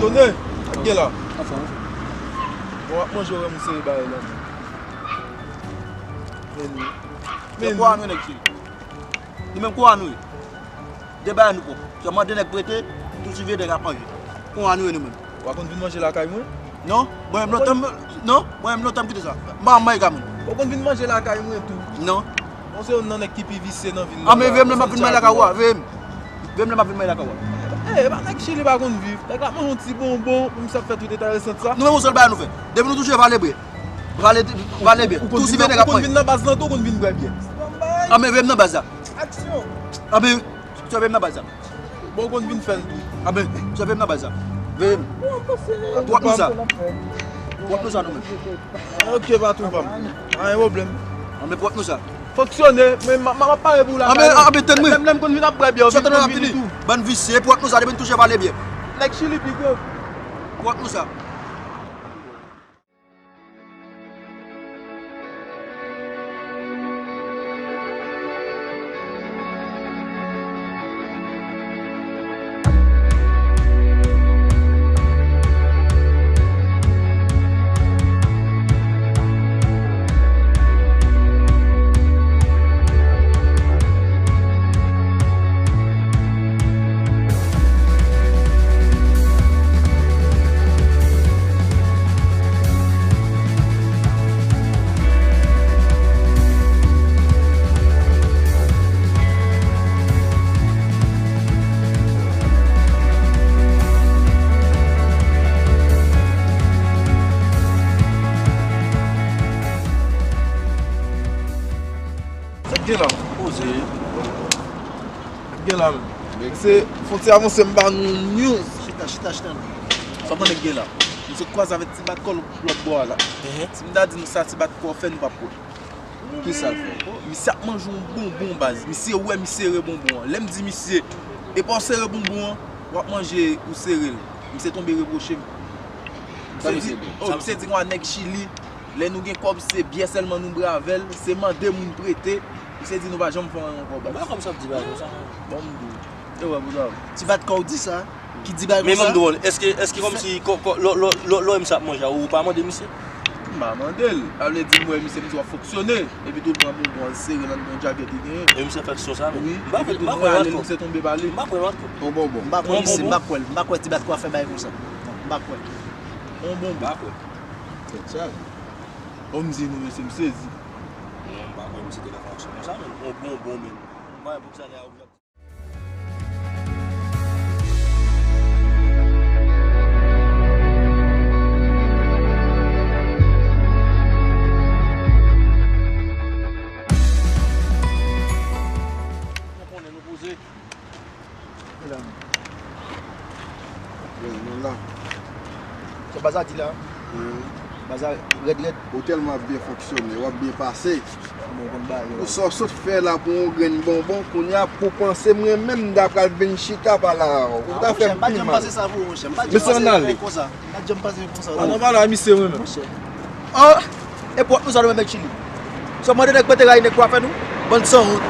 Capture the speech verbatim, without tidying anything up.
Tone, sa k gen la? Anfòm, anfòm. Bon, w ap manje, w wè m sere bagay la. Men nou. Men nou. Kwa nou, nèg chili. Nou menm kwa nou ye. De bagay nou pwòp. Sèlman de nèg prete, tou ti vye nèg ap manje. Kwa nou ye nou menm. W a konn vin manje lakay mwen? Non, mwen menm lontan m, non, mwen menm lontan m kite sa. M pa janm manje ka moun. W a konn vin manje lakay mwen tou. Non. Bon, se youn nan nèg ki pi visye nan vil la. A, men veye m lè m ap vin manje lakay ou a, veye m. Veye m lè m ap vin manje lakay ou a. Eh, e pa nèg chili pa konn viv. Nèg la manje yon ti bonbon, pou misye ap fè tout eta resanti sa. Nou menm yon sèl bagay nou fè. Depi nou touche vale byen. Vale, vale byen. Tou si vye nèg ap manje. Ou konn vin nan baz lan tou, ou konn vin bwè byè. A, men veye m nan baz la. Aksyon. A, men, veye m nan baz la. Bon, ou konn vin fè l tou. A, men, veye m nan baz la. Veye m. Pwòp nou sa. Pwòp nou sa nou menm. Ok, patwon pa m. Pa gen pwoblèm. A, men pwòp nou sa. Fonksyone, men m, m, m ap pare pou lakay. A, men, a, men tann mwen. Lè m, lè m konn vin ap bwè byè, ou vin, konn vin tou. Bann visye, pwòp nou sa, depi n touche vale byen. Nèg chili pi gwo. Pwòp nou sa. Sa k gen la? Poze. Sa k gen la menm? Se fwontyè avanse m ba nou news. Chita, chita, chita. Sa w konnen k gen la? M sot kwaze avèk ti bat kò lòt bò a la. Si m ta di nou sa ti bat kò fè, nou p ap kwè. Kisa l fè? Misye ap manje yon bonbon baz. Misye wè m sere bonbon an. Lè m di misye, e pa w sere bonbon an, w ap manje ou sere l. Misye tonbe repwoche m. Misye di, oh, misye di konsa nèg Chili, lè nou gen kòb se byè sèlman nou bwè avè l, se mande moun prete. Misye di nou pa janm fè anyen ankò baz. Ban kòm sa ap di bagay konsa. Ban m di w. E wè, bouda. Ti bat kò w di sa. Ki di bagay konsa. Men ban m di w, èske, èske kòmsi, kò, kò, lò, lò, lò, lò, misye ap manje a, ou pa mande misye? M pa mande l. Sa vle di m wè misye, m di w ap fonksyone. Epi tou l pran bonbon, l sere l anndan djagèt li genyen. E misye fè aksyon sa menm? Wi. M pa kwè, m pa kwè l ankò. Misye tonbe pale. M pa kwè l ankò. Yon bonbon. M pa kwè misye, m pa kwè l. M pa kwè ti bat kò a fè bagay konsa. M pa kwè. Yon bonbon. M pa kwè. Tèt chaje. Bon, m di nou, mesye, m sezi. Non, m pa kwè misye te ka fè aksyon konsa menm. Yon bonbon menm. M pa wè poukisa nèg la oblije ap Konnen nou poze. Wi, nou la. Sa baz la di la. Baz la rèd, rèd. Ou tèlman ap byen fonksyone, w ap byen pase. Ou sa w sot fè la pou yon grenn bonbon, kounye a pou panse mwen menm m ta pral vin chita pale avè w. Ou ta fè m pi mal. Mesye, ann ale. Pa janm pase konsa. A, non, pa la, misye, mwen menm. Oh, e pwòp nou sa nou menm nèg Chili. Sa w mande nèg prete ray nèg pou afè nou? Bann sanwont.